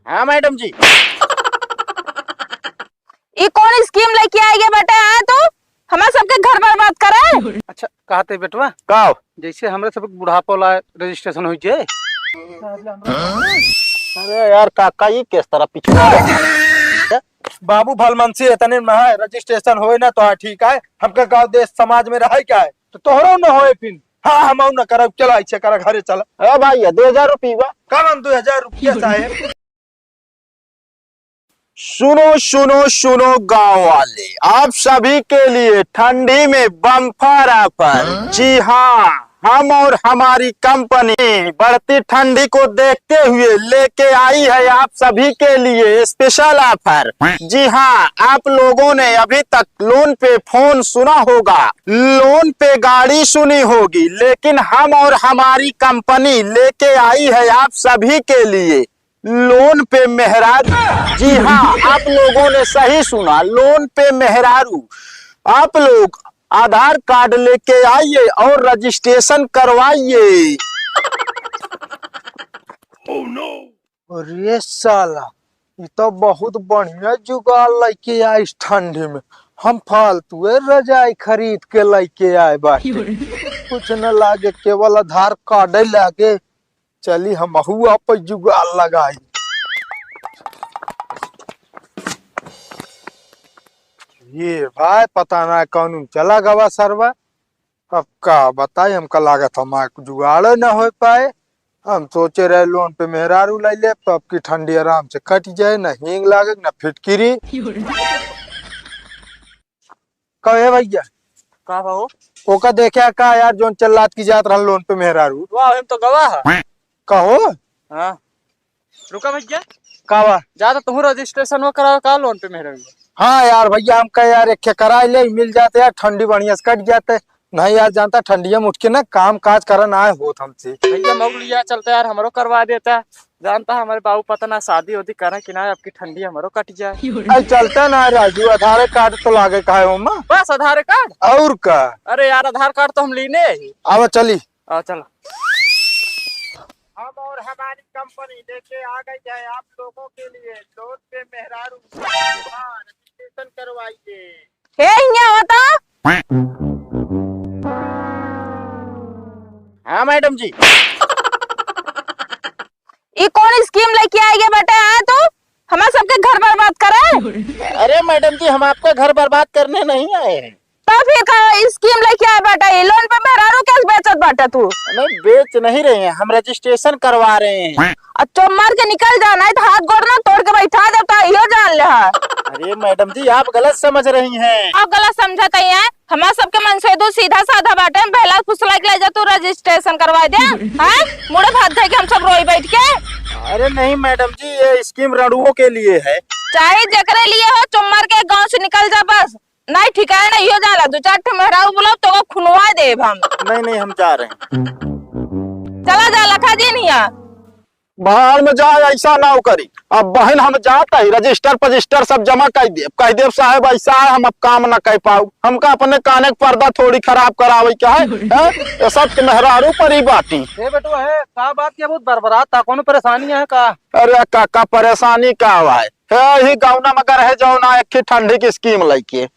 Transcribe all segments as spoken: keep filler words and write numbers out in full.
हाँ मैडम जी। ई कौन स्कीम लेके आइ गए बेटा, आए तू हमार सबके घर बर्बाद करे? अच्छा, कहते बेटवा, का? जैसे हमरे सब बुढ़ापा ला रजिस्ट्रेशन होइ जाए। अरे यार काका, ई किस तरह पिछड़ा? बाबू भलमनसी इतने में है, रजिस्ट्रेशन होए ना तो हाँ ठीक है, हमका गाँव देश समाज में रहे क्या है, तो तोहरो न होए फिर। हाँ, हम न करब, चला ऐसे करा घरे चला। ए भाई, ये दो हजार रुपया। कम हम दो हजार रुपया साहेब। सुनो, सुनो, सुनो गांव वाले, आप सभी के लिए ठंडी में बम्पर ऑफर। जी हाँ, हम और हमारी कंपनी बढ़ती ठंडी को देखते हुए लेके आई है आप सभी के लिए स्पेशल ऑफर। जी हाँ, आप लोगों ने अभी तक लोन पे फोन सुना होगा, लोन पे गाड़ी सुनी होगी, लेकिन हम और हमारी कंपनी लेके आई है आप सभी के लिए लोन पे मेहरारू। जी हाँ, आप लोगों ने सही सुना, लोन पे मेहरारू। आप लोग आधार कार्ड लेके आइए और रजिस्ट्रेशन करवाइए। अरे साला, ई तो बहुत बढ़िया जुगाड़ लेके आइस ठंडी में। हम फालतू रजाई खरीद के लेके आए बाटे। कुछ न लागे, केवल आधार कार्ड लागे। चली हमहू आप जुगाड़ लगाई। ये भाई पता ना कौन चला गवा सरवा। अब का बताई, हमका लागत हमार जुगाड़ न हो पाए। हम सोचे रहे लोन पे मेहरारू लाई ले, तो अब की ठंडी आराम से कट जाए, ना हींग लागे ना फिटकिरी। कहे भैया, का भाव? ओका देखे का यार, जोन चल्लात की जात रहल लोन पे मेहरारू। वाह, हम तो गवाह है। कहो? हाँ। रुका भैया। का बा? जा तो तू रजिस्ट्रेशन वो कराओ का लोन पे मेहरारू? हाँ यार भैया, हम कहे यार एक ठे कराए ले, मिल जाते यार, ठंडी बढ़िया से कट जाते। नहीं यार, जानता ठंडिया में उठ के ना काम काज करन आए होत हमसे। भैया मऊ लिया चलता यार, हमरो करवा देता। जानता हमारे बाबू पता ना शादी उदी करें कि ना, अब की ठंडी हमरो कट जाए। अरे चलता ना राजू, आधार कार्ड तो लागे का है ओमा? बस आधार कार्ड। और का? अरे यार आधार कार्ड तो हम लीने ही। आवा चली। आ चला। हम और हमारी कंपनी लेके आ गई है आप लोगों के लिए लोन पे मेहरारू। हाँ, रजिस्ट्रेशन करवाइए। हे, हियाँ आवता। हाँ मैडम जी। ई कौन स्कीम लेके आए गए बेटा, आए तू हमार सबके घर बर्बाद करे? अरे मैडम जी, हम आपका घर बर्बाद करने नहीं आए हैं। तो फिर का स्कीम लेके आए बेटा, ई लोन पे मेहरारू कैसे बेचत बाटे तू? नहीं, बेच नहीं रहे हैं, हम रजिस्ट्रेशन करवा रहे हैं। अच्छा, मार के निकल जा, नहीं तो हाथ गोड़ ना तोड़ के बैठा देब, तो इहो जान ले हा। अरे मैडम जी, आप गलत समझ रही हैं। आप गलत समझत ही हैं। हमार सबके मनसेधू सीधा साधा बाटे, हम पहला फुसलाई के ले जा, तू रजिस्ट्रेशन करवा दे। हैं? मुड़े भात धइ के हम सब रोई बैठ के। अरे नहीं मैडम जी, ये स्कीम रंडुओं के लिए है। चाहे जेकरे लिए हो, चुम्मर के गाँव से निकल जा बस। नहीं ठिकाना नहीं हो जाला, दो चार ठे मेहरारू बुलाओ तो वो खुनवा देब हम। नहीं नहीं, हम जा रहे हैं। चला जा लखा जी निया। भाड़ में जाए, ऐसा ना करी। अब बहन हम जात ही, रजिस्टर पजिस्टर सब जमा कर देब, कह देब साहेब ऐसा है, हम अब काम ना कर पाऊ, हमका अपने काने के पर्दा थोड़ी खराब करावे के है, हैं? ये सब तो मेहरारू परी बाटी। हे बेटू, है का बात के बहुत बरबरात था, कोनो परेशानी है का? अरे काका, परेशानी का हुआ है? हे, ही गौना मगर है जौना एक ठे ठंडी की स्कीम लइके।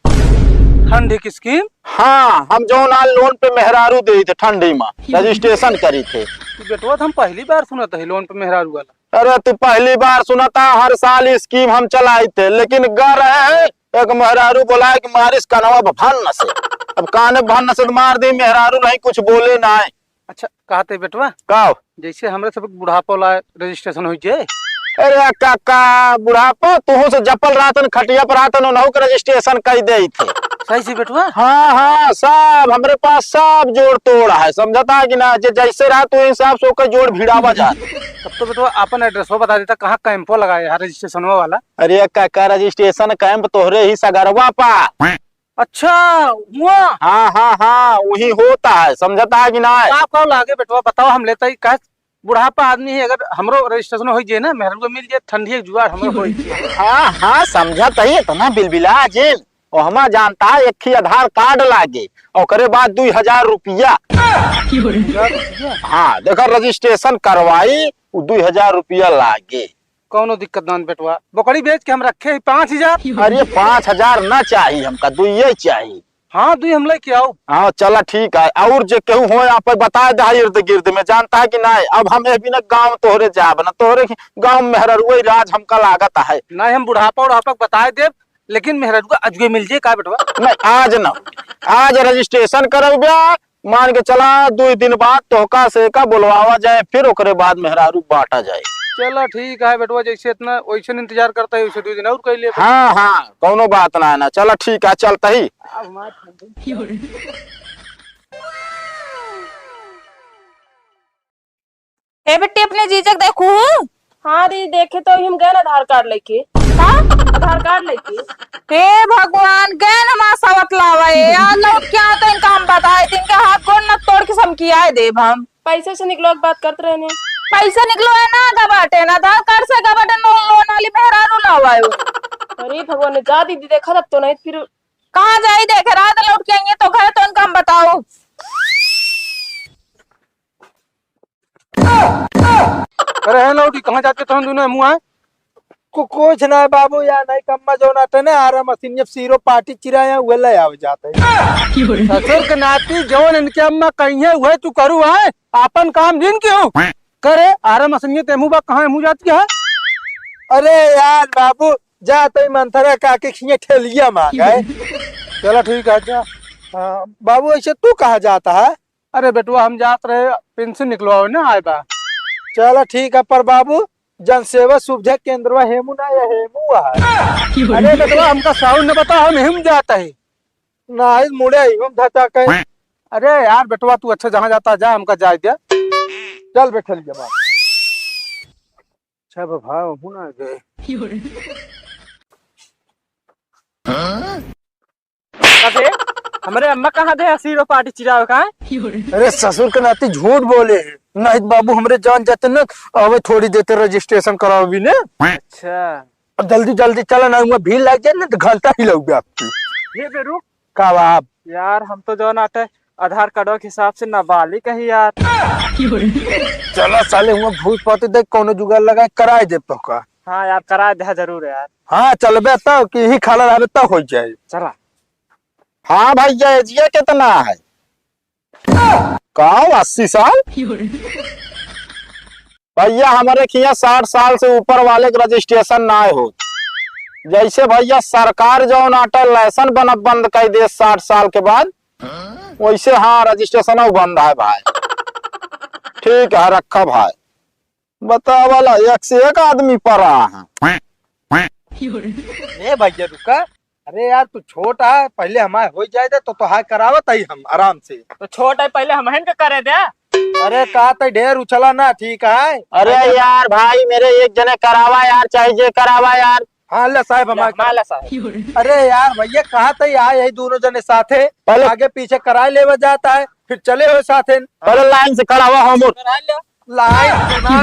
ठंडी की स्कीम? हाँ, हम जौना लोन पे मेहरारू देई थे ठंडी में, रजिस्ट्रेशन करी थे। बेटवा, तो हम पहली बार सुनत है लोन पे मेहरारू वाला। अरे, तू पहली बार सुनता, हर साल स्कीम हम चलाई थे, लेकिन गा रहे हैं, एक मेहरारू बोलाए कि मारिस कनवा भन्न से। अब काने भन्न से तो मार दी, मेहरारू नहीं कुछ बोले ना है। अच्छा, कहते बेटवा, का? जैसे हमरे सब बुढ़ापा ला रजिस्ट्रेशन होइ जाए। अरे काका, बुढ़ापा तोहू से जपल रहतन, खटिया पर रहतन, उन्हों के रजिस्ट्रेशन कर दे थे। सही से बेटवा? हाँ, हाँ, सब हमरे पास सब जोड़ तोड़ है, समझता है कि ना? जे जैसे रहा तू हिसाब से ओकर जोड़ भिड़ावा जा। तब तो बेटवा अपन एड्रेसवा बता देता, कहाँ कैंपो लगाए है रजिस्ट्रेशनवा वाला? अरे काका, रजिस्ट्रेशन कैंप तोहरे ही सगरवा पा। अच्छा, हुआ? हाँ, हाँ, हाँ, वही होता है, समझता है कि ना? का, का लागे बेटवा, बताओ, हम लेता ही का? बुढ़ापा आदमी है, अगर हमरो रजिस्ट्रेशन हो जाए ना, मेहररुआ मिल जाए, ठंडी एक जुगाड़ हमरो हो जाए। हाँ, हाँ, समझत ही, इतना बिलबिला जेल। ओ हमा जानता है, एक ही आधार कार्ड लागे, ओकरे बाद दुई हजार रुपया। हजार रुपया? हाँ, देखा, रजिस्ट्रेशन करवाई, उ दुई हजार रुपया लागे। कौनो दिक्कत ना बेटवा, बोकड़ी बेच के हम रखे ही पाँच हजार। अरे, पाँच हजार ना चाही हमका, दुइये चाही। हाँ, दुई हम लेके आओ। हाँ, चला ठीक है। और जे केहू होय, आप बताए दे इर्द गिर्द में, जानता है कि नहीं? अब हम ए बिना गाँव तोहरे जाब ना, तोहरे गाँव मेहररुआ राज हमका लागत है। नहीं, हम बुढ़ापा उढ़ापा के बताए देब, लेकिन मेहररुआ अजुए मिल जाए का बेटवा? नहीं, आज ना, आज रजिस्ट्रेशन करब ब्या, मान के चला, दुई दिन बाद तोहका से का बुलवावा जाए, फिर ओकरे बाद मेहरारू बांटा जाए। चला ठीक है बेटवा, जैसे इतना वैसे इंतजार करता है, वैसे दुई दिन और कर ले। हाँ, हाँ, कौनो बात ना है ना। चला ठीक है, चलता ही। ए बेटी, अपने जीजक देखू। हाँ दी, देखे तो हम गए ना आधार कार्ड लेके। का? आधार कार्ड लेके। हे भगवान, गए ना माँ सवत लावा ए। आ लौट के आओ तो इनका हम बताए, इनके हाथ गोड़ न तोड़ के समकियाए देब हम। पैसे से निकलो, बात करत रहने। पैसे निकलो है ना, आगा बाटे ना, आधार कार्ड से आगा बाटे, लो-, लोन वाली मेहरारू लावा है। अरे भगवान, जा दीदी, देखा तब तो नहीं फिर। कहाँ जाई देखे, रात लौट के आइए तो घर तो इनका हम बताओ। अरे है लौटी, कहाँ जाते तहन दुनो मुँह आए? को-, कुछ ना बाबू, या नहीं कम्मा जो ना तने आरा मशीन ये सीरो पार्टी चिराया, उहे ले आवे जाते। ससुर के नाती जौन इनके अम्मा कहिए, उहे तू करू है, आपन काम जिन क्यों करे? आरा मशीन ये तेमू बा, कहाँ मुँह जाती है? अरे यार बाबू, जा तो मंथरा काके खिए ठेलिया मांगा है। चला ठीक है, जा। हाँ, बाबू, ऐसे तू कहाँ जाता है? अरे बेटवा, हम जात रहे पेंशन निकलवावे ना, आए बा। चला ठीक है, पर बाबू, जनसेवा सुविधा केंद्रवा हेमू ना, या हेमू है। अरे बेटवा, हमका साउंड न बता, हम हेम जाता है। ना, इस मुड़े ही हम धचा के। अरे यार बेटवा, तू अच्छा जहाँ जाता जा, हमका जाए दे। चल बैठल जमा। अच्छा बाबा, हूँ ना गए। अबे, हमरे अम्मा कहाँ दे सीरो पार्टी चिरावे का है? अरे ससुर के नाती झूठ बोले है। नहीं तो बाबू हमरे जान जाते ना, अबे थोड़ी देते रजिस्ट्रेशन करावे भी ने। अच्छा। अब जल्दी जल्दी चला ना, हुआ भीड़ लग जाए ना तो घंटा ही लग गया आपकी। ये बे रुक। का बाप? यार हम तो जौन आटे आधार कार्ड के हिसाब से नाबालिग है यार। चला साले हुआ भूत पाते देख कौनो जुगाड़ लगा कराए दे तो का। हाँ यार, कराए दे जरूर यार। हाँ, चलबे तब कि यही खाला रहबे तब हो जाए। चला। हाँ भैया, एजिया कितना है? का अस्सी साल? भैया, हमरे खिया साठ साल से ऊपर वाले के रजिस्ट्रेशन ना हो। जैसे भैया, सरकार जौन आटे लाइसेंस बनब बंद कर दे साठ साल के बाद, वैसे हाँ, रजिस्ट्रेशन बंद है भाई। ठीक है, रखा भाई। बतावला, एक से एक आदमी पड़ा है। ए भैया रुका, अरे यार तू छोट है, पहले हमारे हो जाए दे तो तोहार करावत ही हम आराम से। तो छोट है, पहले हमहन के करे दे। अरे का तै ढेर उछला ना, ठीक है? अरे यार भाई, मेरे एक जने करावा यार, चाहे जे करावा यार। हाँ ले साहब, हमारे हमारे साहब। अरे यार भैया, कहा तै आए यही दोनों जने साथे, पहले आगे पीछे कराए लेवा जाता है, फिर चले हो साथे। पहले लाइन से खड़ा हुआ हम। लाइन से ना।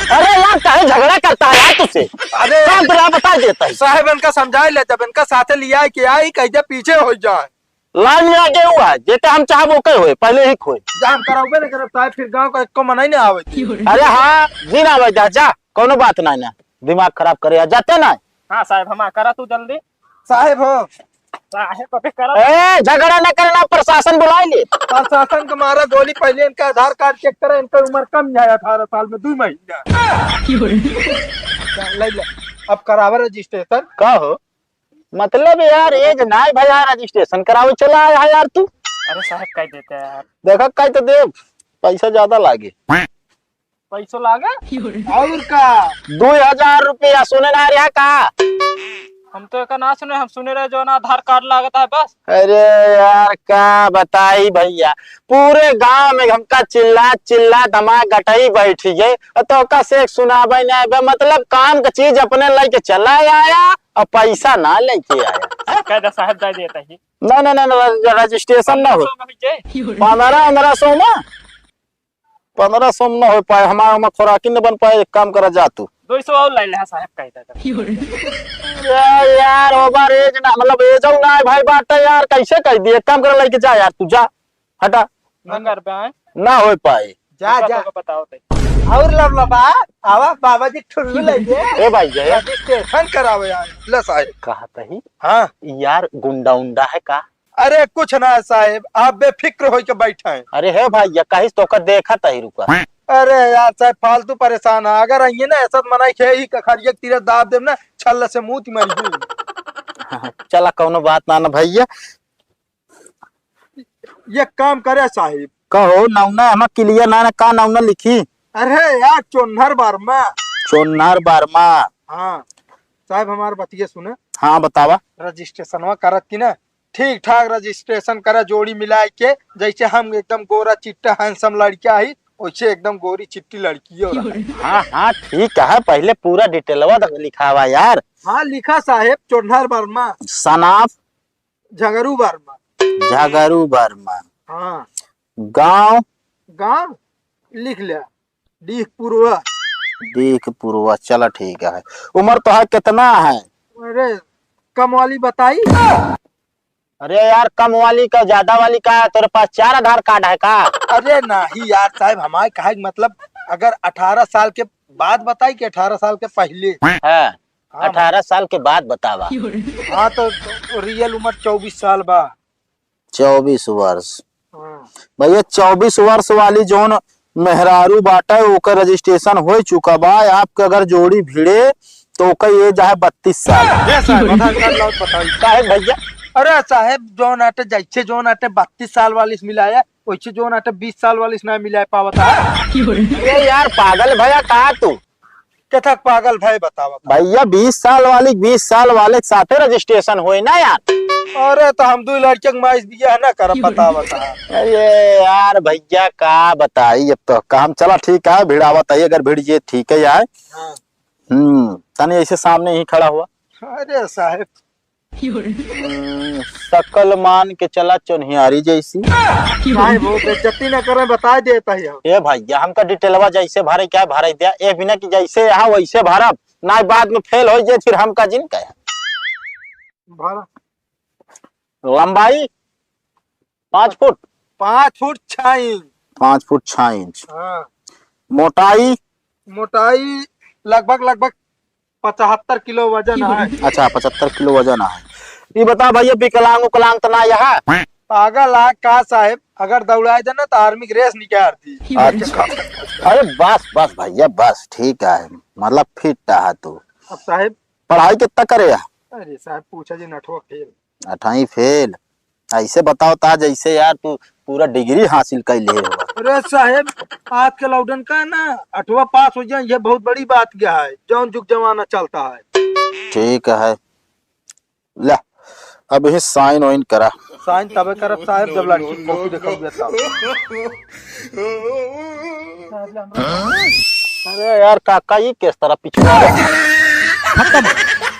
अरे यार, काहे झगड़ा करता है यार तुझसे? अरे काम पर बता देता है। साहब, इनका समझाए ले, जब इनका साथे लिया है कि आई, कह दे पीछे हो जाए। लाइन में आगे हुआ है, जेते हम चाहब ओके होए, पहले ही होए। जा हम कराबे नहीं करब साहब, फिर गांव का एको मनई नहीं आवे। अरे हाँ, जिन आवे जा, जा, कौनो बात नहीं ना, दिमाग खराब करे, आ जाते ना। हाँ साहब, हम करा तू जल्दी। साहेब हो। साहेब अबे करा। ए, झगड़ा न करना, प्रशासन बुलाए ले। प्रशासन के मारा गोली, पहले इनका आधार कार्ड चेक करा, इनका उम्र कम है अठारह साल में, दो महीना। ले ले, अब करावा रजिस्ट्रेशन। का हो? मतलब यार, एज नाय भैया, रजिस्ट्रेशन करावे चला आया है यार तू। अरे साहेब, कह देते हैं यार। देखा, कह तो देव, पैसा ज्यादा लागे। पैसो लागे? और का? दो हजार रुपया सुने ना रहा का? हम तो एका ना सुने, हम सुने रहे जो ना आधार कार्ड लागत है बस। अरे यार, का बताई भैया, पूरे गांव में हमका चिल्ला चिल्ला दमा गटई बैठी गए, और तो का से सुनावे ना बे, मतलब काम का चीज अपने लेके चला आया और पैसा ना लेके आया। कह दे साहब, दे देता ही। ना, ना, ना, ना, रज-, रजिस्ट्रेशन ना हो। सौ में हो जाए। पन्द्रह, पन्द्रह सौ में? पन्द्रह सौ में ना हो पाए, हमारा, हमारा खुराकी न बन पाए। एक काम करा, जा तू। दो सौ और ले ले, हाँ, साहब, कह दे। यार, यार, ओवर एज ना, मतलब, एजो ना है भाई, बात है यार, कैसे कह दिए? एक काम करा, लेके जा यार, तू जा, हटा। ना कर पाए। ना हो पाए। जा, रुका, जा। रुका, बताओ तई। और लबलबा, आवा बाबा जी ठुल्लू ले जे। ए भाई, जय। रजिस्ट्रेशन करावे आए। ले साहेब। कहा तही? हाँ। यार, गुंडा उंडा है का? अरे कुछ ना है साहेब, आप बेफिक्र होइके बैठा है। अरे हे भाई, या कहिस तो का देखा तही, रुका। अरे यार साहेब, फालतू परेशान है। अगर आइए ना, ऐसा मनाई खे ही कखरिया के तीरे दाब देब ना, छल्ला से मुंह मर गई। चला, कौनो बात ना, ना भैया। ये काम करे साहेब। कहो, नौना हमा क्लियर ना, ना का नौना लिखी? अरे यार, चोन्हर वर्मा। चोन्हर वर्मा। हाँ। साहेब, हमार बतिया सुने। हाँ, बतावा। रजिस्ट्रेशनवा करत की ना, ठीक ठाक रजिस्ट्रेशन करा, जोड़ी मिलाए के, जैसे हम एकदम गोरा चिट्टा हैंडसम लड़का ही, वैसे एकदम गोरी चिट्टी लड़कियों रहे। हाँ, हाँ, ठीक है, पहले पूरा डिटेलवा तक लिखावा यार। हाँ, लिखा साहेब, चोन्हर वर्मा। Son of? झगरू वर्मा। झगरू वर्मा। हाँ। गांव? गांव लिख ले, डीह पुरवा। डीह पुरवा, चला ठीक है। उम्र तो है कितना है? अरे, कम वाली बताई। अरे यार, कम वाली का, ज्यादा वाली का, तेरे पास चार आधार कार्ड है का? अरे नहीं यार साहेब, हमारे कहे के मतलब, अगर अठारह साल के बाद बताई कि अठारह साल के पहले? हाँ, हाँ। अठारह साल के बाद बतावा। हाँ, तो, तो रियल उम्र चउबीस साल बा। चउबीस वर्ष। हाँ। भैया, चउबीस वर्ष वाली जौन मेहरारू बाटे, ओकर रजिस्ट्रेशन हो चुका बा। आपके अगर जोड़ी भिड़े, तो ओकर एज है बत्तीस साल। ए साहेब, आधार कार्ड लाओ, बताई। काहे भैया? अरे साहेब, जौन आटे, जैसे जौन आटे बत्तीस साल वाली से मिलाया, वैसे जौन आटे बीस साल वाली से ना मिला पावत है। अरे यार, पागल भैया का तू? केथक पागल भय बतावत है। भैया, बीस साल वाली, बीस साल वाले के साथे रजिस्ट्रेशन होई ना यार। अरे, तो हम दुई लड़के के माइस बियाह ना करब, बतावत है। अरे यार भैया, का बताई, अब तो काम चला ठीक है, भिड़ावत है, अगर भिड़ जे ठीक है यार। हाँ। हम्म, तनी ऐसे सामने ही खड़ा हुआ। अरे साहेब, हम्म, शकल मान के चला चोन्हियारी जैसी। साहेब, वो बेइज्जती ना करे, बता देता ही हम। ए भैया, हमका डिटेलवा जैसे भरे क्या भरे दिया, ए बिना कि जैसे यहाँ वैसे भरब, ना बाद में फेल हो जाए, फिर हमका जिन कहे। भरा। लंबाई? पाँच फुट? पाँच फुट छह इंच। पाँच फुट छह इंच। हाँ। मोटाई? मोटाई लगभग, लगभग पचहत्तर किलो वजन है। अच्छा, पचहत्तर किलो वजन है। ये बता भैया, विकलांग उकलांग तो ना यहाँ? पागल आ का साहेब, अगर दौड़ाए देना तो आर्मी की रेस निकाल दी। अच्छा, अरे बस, बस भैया, बस, ठीक है, मतलब फिट है तू। अब साहेब, पढ़ाई कितना करे है? अरे साहेब, पूछा जी, नठवा फेल। अठाई फेल? ऐसे बताओ ता जैसे यार तू पूरा डिग्री हासिल कर ले हो। अरे साहेब, आज के लौडन का ना अठवा पास हो जाए, ये बहुत बड़ी बात क्या है, जौन जुग जमाना चलता है। ठीक है, ले, अब ही साइन वाइन करा। साइन तबे करब साहेब, जब लड़की फोटो देखब तब। अरे यार काका, ई किस तरह पिछुआ?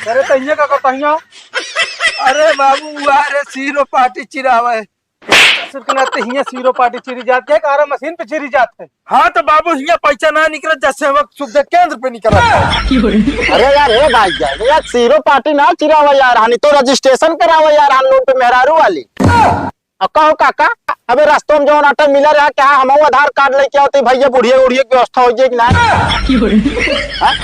अरे तहिया का करता हिया? अरे बाबू, हुआ रे सीरो पार्टी चिरावे। सिर्फ ना ते हिया सीरो पार्टी चिरी जात है, कारा मशीन पे चिरी जात है। हाँ तो बाबू, हिया पैसा ना निकलत, जैसे हम सुविधा केंद्र पे निकलत है। अरे यार, हे भाई यार, यार सीरो पार्टी ना चिरावा यार, हानि तो रजिस्ट्रेशन करावा यार, हम लोग पे मेहरारू वाली। अब कहो काका, अबे रास्तों में जौन आटा मिला रहा, क्या हम आधार कार्ड लेके आवते भैया, बुढ़िया उढ़िया की व्यवस्था हो जाए कि ना? हाँ?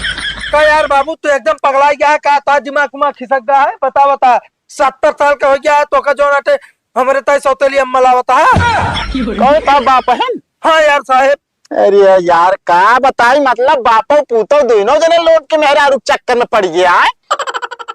का यार बाबू, तू एकदम पगलाई गया है का? ता दिमाग उमाग खिसक गया है? बता, बता, सत्तर साल का हो गया है, तो का जौन आटे हमरे ताई सौतेली अम्मा लावता है? कहो ता बाप है? हाँ यार साहेब। अरे यार, का बताई, मतलब बापो पूतो दोनों जने लोट के मेहरारू के चक्कर में पड़ गया है।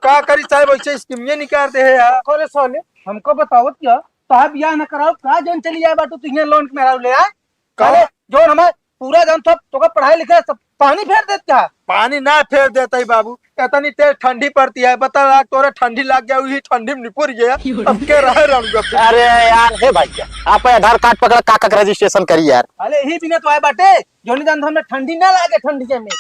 का करी साहेब, ऐसे स्कीम ये निकाल दे है यार। अरे साले, हमको बतावत क्या? साहब, बियाह न कराओ, का जौन चली जाए बाटू, तू हियां लोन के मेहरारू ले आए? का? अरे, जौन हमार पूरा जौन सब तोका पढ़ाई लिखाई सब पानी फेर देत का? पानी ना फेर देत ही बाबू, इतनी तेज ठंडी पड़ती है, बता लाख तोरे ठंडी लग गया, वही ठंडी में निपुर गया। अब के रहे रहूंगा फिर? अरे यार, हे भाई, आप आधार कार्ड पकड़ा, काका के रजिस्ट्रेशन करी यार। अरे, ही बिना तो आए बाटे, जौन जान हमने ठंडी ना लागे ठंडी में।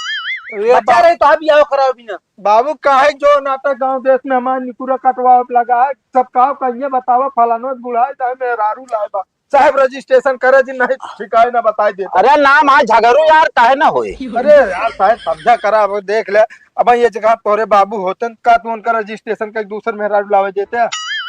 अरे बच्चा बा- रही तो आप बियाह कराओ बिना। बाबू, काहे जो नाटक गांव देश में हमारे निकुरा कटवा लगा है, सब का कहिए बतावा, फलानो बुढ़ाए चाहे मेहरारू लाए बा। साहब रजिस्ट्रेशन करे जी, नहीं ठिकाए ना बताए देता। अरे नाम आज झगड़ू यार, काहे ना होए? अरे यार साहब समझा करा, अब देख ले, अब ये जगह तोरे बाबू होतन का तू उनका रजिस्ट्रेशन का एक दूसर मेहरारू लावे देते?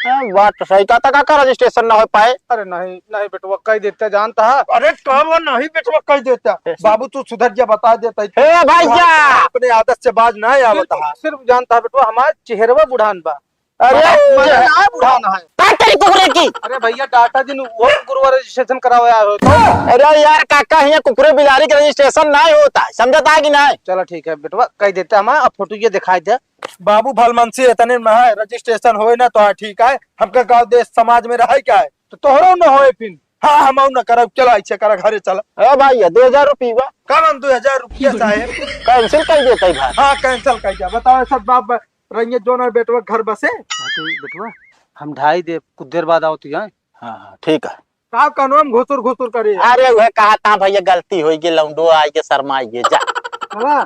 हाँ, बात तो सही कहा, तो काका रजिस्ट्रेशन ना हो पाए। अरे नहीं, नहीं बेटवा, कह देते, जानता है। अरे कब नहीं बेटवा, कह देता। कैसे? बाबू तू सुधर जा, बता देता। हे भैया! अपने आदत से बाज ना आवत सिर्फ, है। सिर्फ जानता है बेटवा, हमार चेहरवा बुढ़ान बा। अरे, मने ना बुढ़ान है। का करी कुकुरे की? अरे भैया, डाटा दिन वो गुरुवार रजिस्ट्रेशन करावे आए हो तो। अरे यार काका, हियाँ कुकुरे बिलारी के रजिस्ट्रेशन नहीं होता, समझता है कि नहीं? चलो ठीक है बेटवा, कह देते हम, अब फोटो ये दिखाई दे। बाबू भलमनसी इतने में है, रजिस्ट्रेशन होए ना तो हाँ ठीक है, हमका गाँव देश समाज में रहे क्या है? तो तोहरो न होए फिर। हाँ, हम न करब, चला ऐसे करा, घरे चला। ए भाई, ये दो हजार रुपया। का हम दो हजार रुपया साहेब? कैंसिल कर देते हैं भाई। हाँ, कैंसिल कर दिया। बताओ सब बाप रहिए जो ना बेटवा घर बसे। हाँ, तो बेटवा, हम ढाई दे, कुछ देर बाद आओ तू यहाँ। हाँ, हाँ, ठीक है। का कानून घुसुर घुसुर करे? अरे, वह कहा था भैया, गलती हो गई, लौंडो आई के शर्मा आई के जा। चला।